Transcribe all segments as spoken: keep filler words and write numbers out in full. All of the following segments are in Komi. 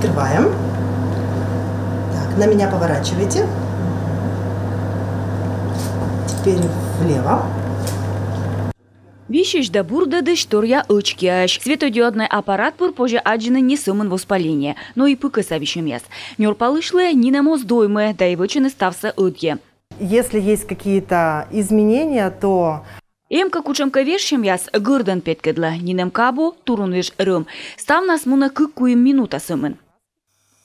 Открываем. Так, на меня поворачивайте. Теперь влево. Висьысь да бурдӧдысь торъя ӧч киаӧсь. Светодиоднӧй аппарат пыр позьӧ аддзыны не сӧмын воспаление, но и пыкӧса висьӧмъяс. Нёрпалысьлы нинӧм оз доймы, да и вӧчӧны ставсӧ ӧдйӧ. Если есть какие-то изменения, то Эм кӧ кутшӧмкӧ вежсьӧмъяс, гӧрдӧн петкӧдлӧ, нинӧм кӧ абу, турун веж рӧм. Ставнас мунӧ кык-куим минута сӧмын.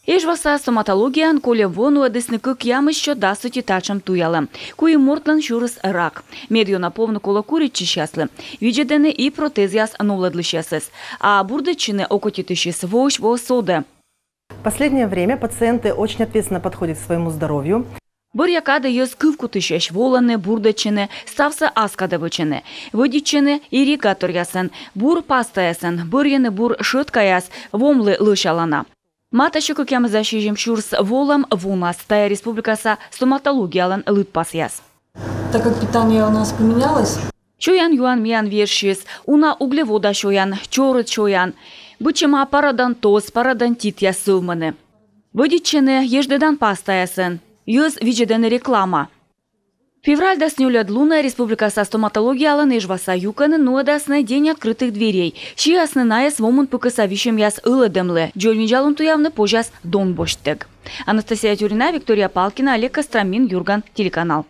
Эжваса стоматологияын кольӧм во нуӧдісны кӧкъямыссё дас ӧти татшӧм туялӧм. Куим мортлӧн сюрис рак. Медъёна повны колӧ куритчысьяслы. Видзӧдӧны и протезъяс новлӧдлысьясӧс. А бурдӧдчыны окотитысьыс воысь воӧ содӧ. В последнее время пациенты очень ответственно подходят к своему здоровью. Бӧръя кадӧ йӧз кывкутысьӧсь, волӧны, бурдӧдчӧны, ставсӧ ас кадӧ вӧчӧны. Вӧдитчӧны ирригаторъясӧн, бур пастаясӧн, бӧрйӧны бур шӧткаяс вомлы лӧсялана. Матӧ сё кӧкъямысдас сизим сюрс волӧм вунас. Тайӧ республикаса стоматологиялӧн лыдпасъяс. Так как питание у нас поменялось, Сёян-юан миян вежсис, уна углевода сёян, чорыд сёян. Быдсяма пародонтоз, пародонтитъяс сӧвмӧны. Вӧдитчӧны еждӧдан пастаясӧн. Йӧз видзӧдӧны реклама. Февраль дас нёльӧд лунӧ республикаса стоматологиялӧн Эжваса юкӧнын нуӧдасны День открытых дверей. Сиасны найӧс вомын пыкӧса висьӧмъяс ылӧдӧмлы, дзоньвидзалун туявны позяс дон босьттӧг. Анастасия Тюрина, Виктория Палкина, Олег Костромин, «Юрган» телеканал.